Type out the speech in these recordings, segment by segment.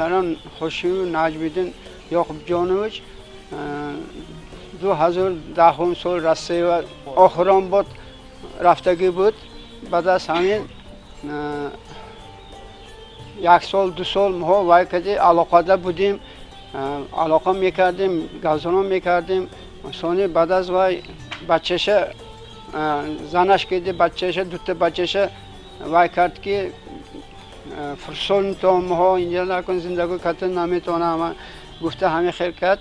Писарам Хошимов Наҷмиддин Ёқубҷонович 2010 сол Россия охирон буд рафтагӣ буд. Баъд аз ҳамин як сол ду сол мо вай кади алоқада будем, алоқа мекардем, газонон мекардем. Сони баъд аз вай бачаша занаш киди бачаша дута бачаша вай кард ки фурсон то моҳо инҷа накун зиндагӣ карда наметавонам гуфта ҳамин хел кард.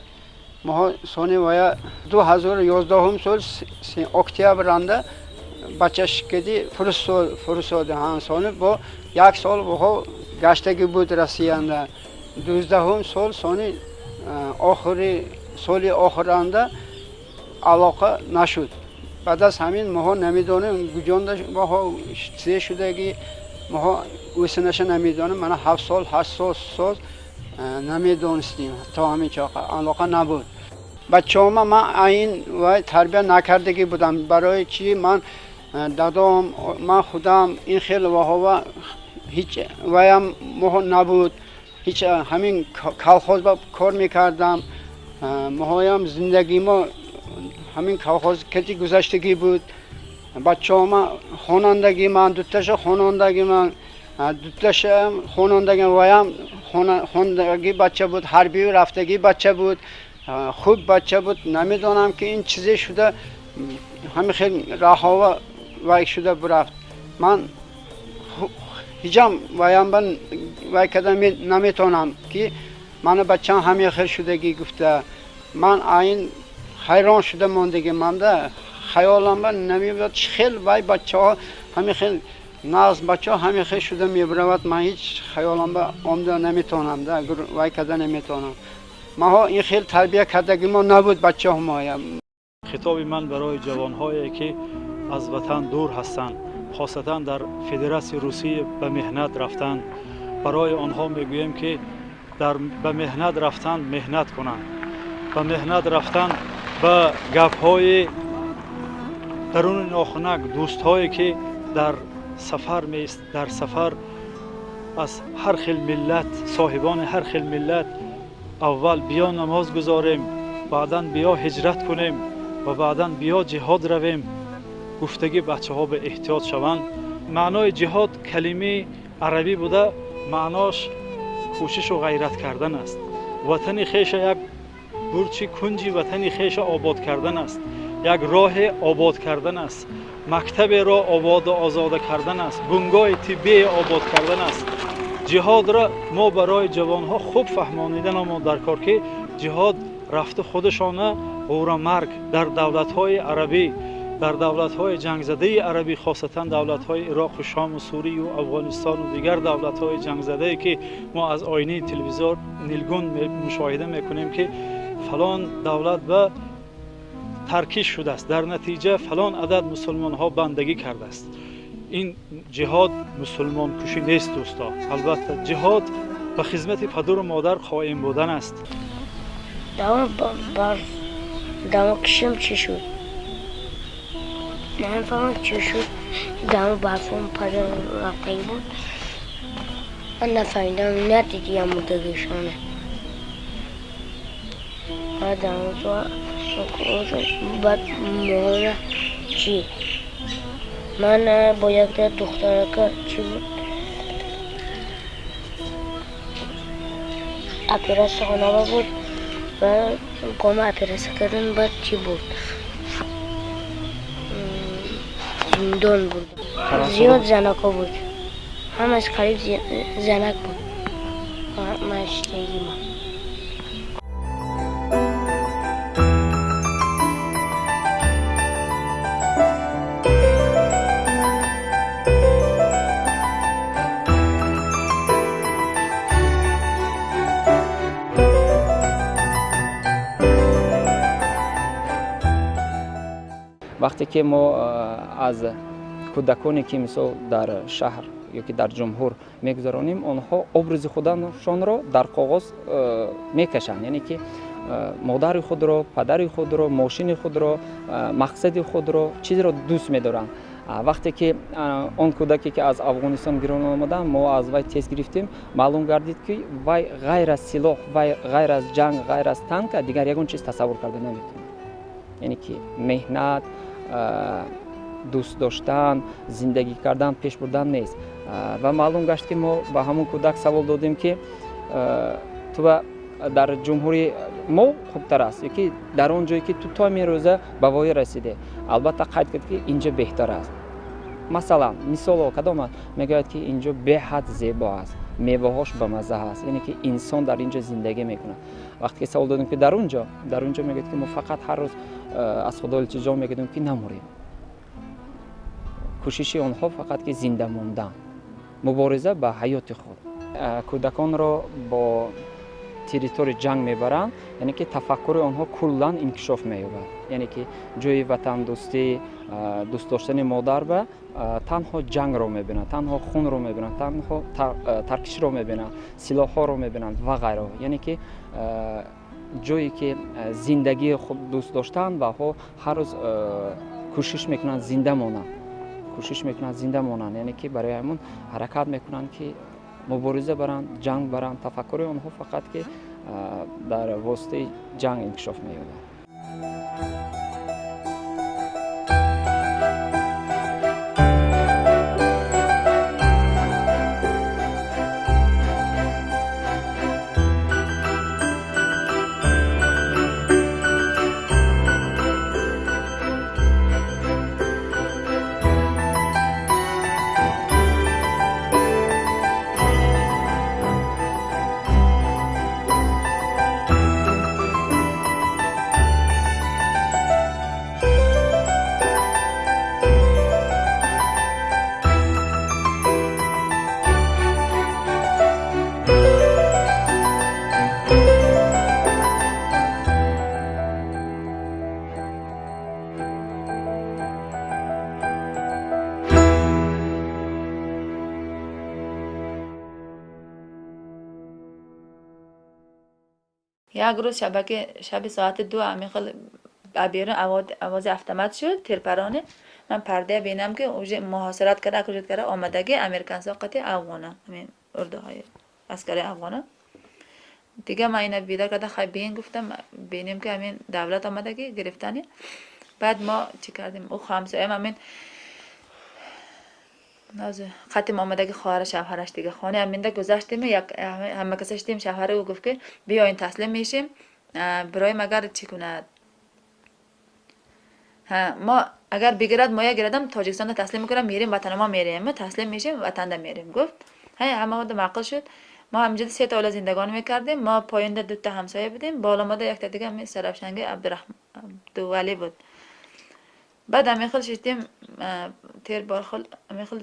Моҳо сони вая 2011 сол октябранда бачаш киди фурсода. Сони бо як сол моҳо гаштагӣ буд Россиянда. 12 сол сони охири соли охиранда алоқа нашуд. Баъд аз ҳамин моҳо намедонем куҷонда моҳо чизе шудагӣ, моҳо ӯсинаша намедонем. Мана 7 сол 8 сол намедонистем, то ҳамин чоқа алоқа набуд. Бачаҳома ман айн вай тарбия накардагӣ будам. Барои чӣ ман дадом, ман худам ин хел ваҳова ҳеҷ ваям моҳо набуд. Ҳеҷ ҳамин колхоз ба кор мекардам. Моҳоям зиндагимо ҳамин колхоз кати гузаштагӣ буд. Бачаҳома хонандагӣ ман дуташа хонандагӣ ман дуташаам хонандагӣ ваям хондагӣ бача буд, ҳарбӣ рафтагӣ бача буд, хуб бача буд. Намедонам ки ин чизе шуда ҳамин хел раҳова вай шуда бурафт. Ман ҳиҷам ваям вай карда наметавонам ки мана бачаам ҳамин хел шудагӣ гуфта. Ман айн ҳайрон шуда мондагӣ манда хаёлам намеояд чӣ хел вай бачаҳо ҳамин хел нағз бачаҳо ҳамин хел шуда мебаравад. Ман ҳеҷ хаёлам омда наметавонам, вай карда наметавонам. Маҳо ин хел тарбия кардагимо набуд бачаҳомоям. Хитоби ман барои ҷавонҳое ки аз ватан дур ҳастанд, хосатан дар Федератсияи Русия ба меҳнат рафтанд, барои онҳо мегӯем ки ба меҳнат рафтан меҳнат кунанд, ба меҳнат рафтан ба гапҳои даруни нохунак дӯстҳое ки дар сафар меист, дар сафар аз ҳар хел миллат, соҳибони ҳар хел миллат, аввал биё намоз гузорем, баъдан биё ҳиҷрат кунем ва баъдан биё ҷиҳод равем, гуфтагӣ бачаҳо ба эҳтиёт шаванд. Маънои ҷиҳод калимаи арабӣ буда, маънош кӯшишу ғайрат кардан аст. Ватани хеша як бурчи кунҷи ватани хеша обод кардан аст, як роҳе обод кардан аст, мактаберо ободу озода кардан аст, бунгоҳи тиббие обод кардан аст. Ҷиҳодро мо барои ҷавонҳо хуб фаҳмонидан мо дар кор ки ҷиҳод рафта худашона ғӯрамарг дар давлатҳои арабӣ, дар давлатҳои ҷангзадаи арабӣ, хосатан давлатҳои Ироқу Шому Сурию Афғонистону дигар давлатҳои ҷангзадае ки мо аз оинаи телевизор нилгун мушоҳида мекунем ки фалон давлат ба таркиш шудааст, дар натиҷа фалон адад мусулмонҳо бандагӣ кардааст. Ин ҷиҳод мусулмонкушӣ нест дӯсто. Албатта ҷиҳод ба хизмати падару модар қоим будан аст. Дамо кишим чӣ шуд? Намефаҳмам чӣ шуд. Дамо барфом падар рафтагӣ буд. Ман нафаҳмидам, надидиям мурдагишона. Баъд моҳона чӣ? Ман бо якта духтарака чӣ буд? Оператсия хонава буд. Кома оператсия кардан, баъд чӣ буд? Зиндон буд. Зиёд занакҳо буд. Ҳамаш қариб занак буд. Маштагӣ ма. Вақте ки мо аз кӯдаконе ки мисол дар шаҳр ё ки дар ҷумҳур мегузаронем, онҳо образи худашонро дар коғоз мекашанд, яъне ки модари худро, падари худро, мошини худро, мақсади худро, чизеро дӯст медоранд. Вақте ки он кӯдаке ки аз Афғонистон гирон омаданд, мо аз вай тест гирифтем, маълум гардид, ки вай ғайр аз силоҳ, вай ғайр аз ҷанг, ғайр аз танка дигар ягон чиз тасаввур карда наметавонад. Яъне ки меҳнат, дӯст доштан, зиндагӣ кардан, пеш бурдан нест. Ва маълум гашт, ки мо ба ҳамон кӯдак савол додем, ки ту дар ҷумҳурии мо хубтар аст ёки дар он ҷое ки ту то ҳамин рӯза ба воя расидӣ? Албатта, қайд кард, ки инҷо беҳтар аст. Масалан, мисоло кадом аст? Мегӯяд, ки инҷо беҳад зебо аст, меваҳош бамазза аст, яъне ки инсон дар инҷо зиндагӣ мекунад. Вақте ки савол додем, ки дар он ҷо, мегӯяд, ки мо фақат ҳар рӯз аз Худо илтиҷо мекунем, ки намурем. Кӯшиши онҳо фақат ки зинда мондан, мубориза ба ҳаёти худ. Кӯдаконро бо территорияи ҷанг мебаранд, яъне ки тафаккури онҳо куллан инкишоф меёбад, яъне ки ҷои ватандӯстӣ, дӯст доштани модар ба танҳо ҷангро мебинанд, танҳо хунро мебинанд, танҳо таркишро мебинанд, силоҳҳоро мебинанд ва ғайро. Яъне ки ҷое ки зиндагии худ дӯст доштан, ваҳо ҳар рӯз кӯшиш мекунанд зинда монанд, кӯшиш мекунанд зинда монанд, яъне ки барои ҳамон ҳаракат мекунанд, ки мубориза баранд, ҷанг баранд. Тафаккури онҳо фақат ки дар воситаи ҷанг инкишоф меёбад. Як рӯз шабаки шаби соати 2 ҳамин хел берун овози автомат шуд, тирпарони. Ман пардая бинам, ки уже муҳосират карда, окружить карда омадаги американцо қати афғона, ҳамин урдуҳои аскари афғона. Дига ман ина бедор карда, хай бин гуфтам, бинем, ки ҳамин давлат омадаги гирифтани. Баъд мо чӣ кардем? Ӯ ҳамсоям ҳамин қатим омадаги, хоҳара шавҳараш. Дига хонаи ҳаминда гузаштем, ҳама каса шидем. Шавҳари ӯ гуфт, ки биёин, таслим мешем, бироем. Агар чӣ кунад, мо агар бигирад, моя гирадам, Тоҷикистонда таслим мекунам, мерем ватана, мо мерем, таслим мешем, ватанда мерем, гуфт. Ҳама маъқул шуд. Мо ҳаминҷода се оила зиндагонӣ мекардем. Мо поёнда дута ҳамсоя будем, боломода якта дига ҳамин Сарафшанги Абдувалӣ буд. Баъд ҳамин хел шиштем, тер борхел ҳамин хел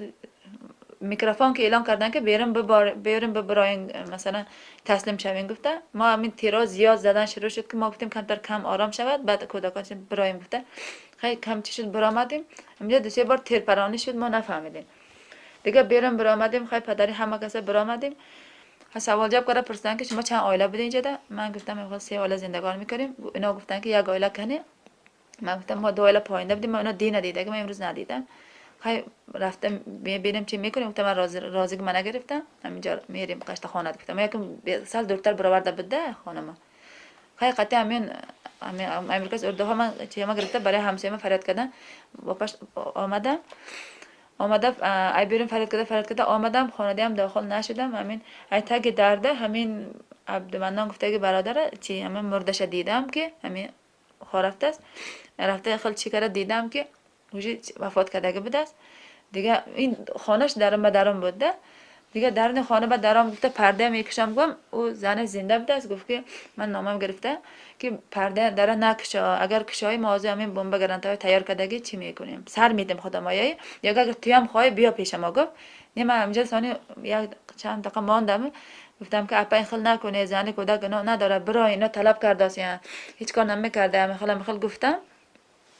микрофон ки эълон карданд, ки берун бибироен, масалан, таслим шавем, гуфта. Мо ҳамин тиро зиёд задан шурӯъ шуд, ки мо гуфтем, камтар кам ором шавад, баъд кӯдакон бироем, гуфта. Хай, кам чӣ шуд, биромадем. Ҳаминҷо ду-се бор тирпаронӣ шуд, мо нафаҳмидем. Дига берун биромадем, хай, падари ҳама каса биромадем. Саволҷавоб карда пурсиданд, ки шумо чанд оила будед инҷода? Ман гуфтам, се оила зиндагонӣ мекунем. Ино гуфтанд, ки як оила кане? Ман гуфтам, мо ду оила поинда будем, ма ино ди надида, ман имрӯз надидам. Хай, рафта мебинем, чӣ мекунем, гуфтам. Ман розиги ма нагирифтам, ҳаминҷо мерем қашта хонат, гуфтам. Якм сал дуртар бироварда буда хонама. Хай, қатъи ҳамин америкас урдуҳо ман чима гирифта, барои ҳамсояма фарёд кардан бопаш омадам. Омада, ай берун фарёд карда, фарёд карда омадам, хонадиам дохил нашудам. Ҳамин ай таги дарда ҳамин Абдуманнон гуфтаги бародара чи ҳамин мурдаша дидам, ки ҳамин рафтааст, рафта хел чӣ карда дидам, ки уже вафот кардаги будааст. Дига ин хонаш дарун ба дарун будда. Дига даруни хона ба даром гуфта, парда мекушам, гуфтам, ӯ зане зинда будааст. Гуфт, ки ман номам гирифта, ки парда дара накушо, агар кушоӣ, мо ҳозир ҳамин бомба гранатаҳои тайёр кардагӣ, чӣ мекунем, сар медем худамояи, ё агар туям хоҳӣ, биё пеша мо, гуфт. Не, ман ҳаминҷо сони як чанд дақиқа мондам. Гуфтам, ки апа, ин хел накунед, зани кӯдак гуноҳ надорад, биро, ино талаб кардааст, ҳеҷ кор намекарда, ҳамин хел, ҳамин хел гуфтам.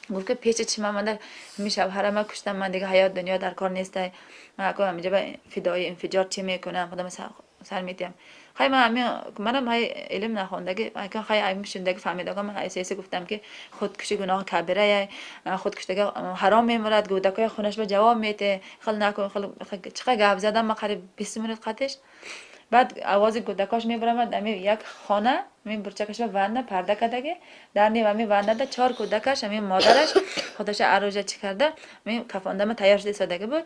Гуфт, ки пеши чишмам манда ҳамин шавҳарама куштам, ман дига ҳаёт дунё дар кор нестай, ман ако ҳаминҷа ба фидои инфиҷор чӣ мекунам, худам сар медиҳам. Хай ман ҳамин манам ҳай илм нахондаги, хай ҳамин шундаги фаҳмидагон, ман ҳай гуфтам ки худкушӣ гуноҳи кабирае, худкуштага ҳаром мемурад, кӯдакои хунаш ба ҷавоб мете, хел накун, хел чиқа гап задам ман қариб 20 минут қатиш. Баъд овози кӯдакош мебаромад, ами як хона, ами бурчакаш ба ванна парда кардаги, дар ним ами ваннада чор кӯдакаш, ами модараш худаша арӯжа чӣ карда, ами кафондама тайёр шуда истодаги буд.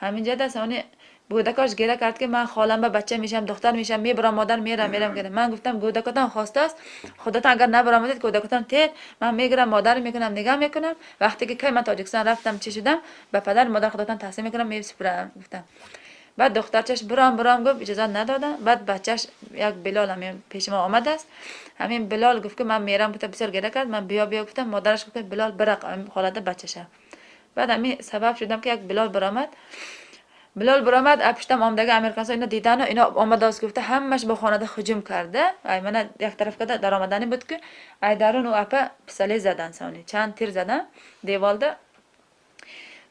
Ҳаминҷа сони кӯдакош гира кард ки ман холам ба бача мешам, духтар мешам, мебарам, модар мерам, мерам. Ман гуфтам кӯдакотон хостааст, худатон агар набаромадед, кӯдакотон тед, ман мегирам, модар мекунам, нигаҳ мекунам. Вақте ки кай ман Тоҷикистон рафтам, чӣ шудам, ба падар модар худатон таҳсил мекунам, месупурам, гуфтам. Баъд духтарчаш биром биром гуфт, иҷозат надодам. Баъд бачаш як Билол ҳамин пеши мо омадааст. Ҳамин Билол гуфт ки ман мерам, гуфта бисёр гира кард, ман биё биё гуфтам, модараш гуфт Билол бирақ ҳамин ҳолата бачаша. Баъд ҳамин сабаб шудам ки як Билол биромад. Билол биромад, пуштам омдаги американсо ино дидану ино омадааст гуфта, ҳамаш ба хонада ҳуҷум карда. Ай мана як тараф када даромадани буд ки ай дарун ӯ апа пистолет задан, сони чанд тир задан деворда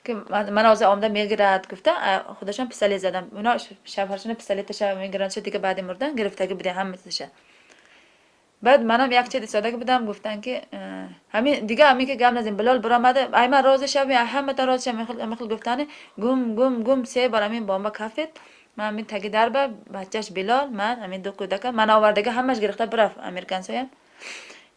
ки ман ҳозир омада мегирад гуфта, худашон пистолет задан. Ино шавҳаршона пистолеташа мегиранд шуд, дига баъди мурдан гирифтаги будем ҳамаша. Баъд манам як чиз истодаги будам, гуфтан ки ҳамин дига ҳамин ки гап назем, Билол биромада, ай ман розӣ шавем, ай ҳаматон розӣ шавем, ҳамин хел гуфтани гум гум гум се бор ҳамин бомба кафед. Ман ҳамин таги дарба, бачаш Билол, ман ҳамин ду кӯдака, ман овардаги ҳамаш гирифта бирафт американсоям.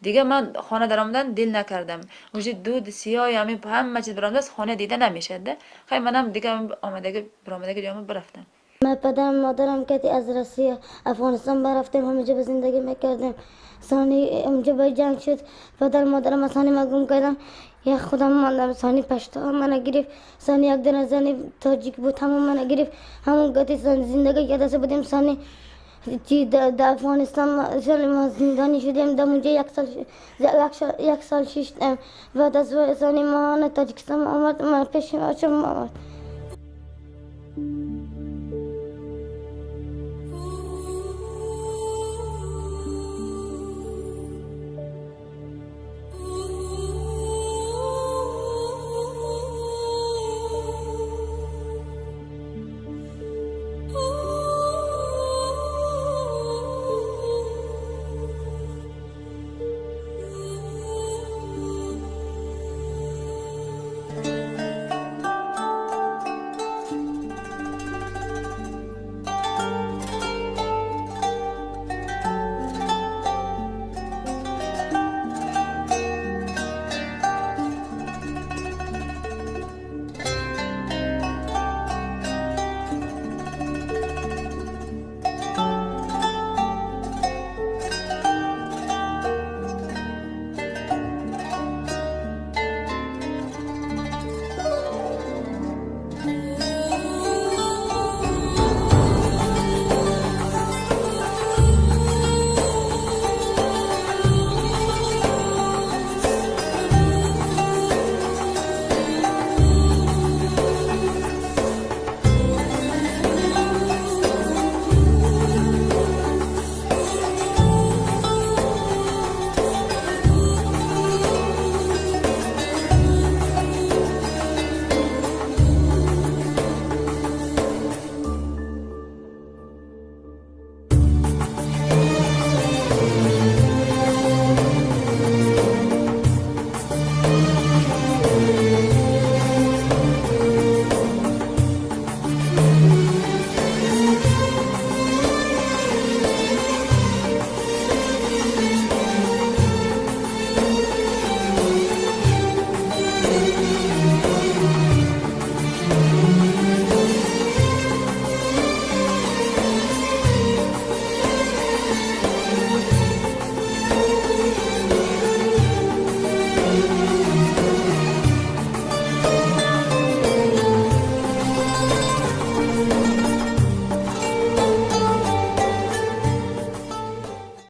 Дига ман хона даромадан дил накардам. Уже дуд сиёҳи ҳамин ҳама чиз биромадааст, хона дида намешад. Хай манам дига омадаги биромадаги ҷома бирафтам. من پدرم مادرم که از روسیه افغانستان برفتیم، همونجا به زندگی میکردیم. ثانی اونجا به جنگ شد، پدر مادرم ثانی ما گم کردم، یک خودم ماندم. ثانی پشتو من گرفت، ثانی یک دونه زنی تاجیک بود همون من گرفت، همون گتی زندگی کرده بودیم. ثانی چی در افغانستان ما زندانی شدیم، در اونجا یک سال شش بعد از ثانی ما تاجیکستان آمد، من پیش آمد.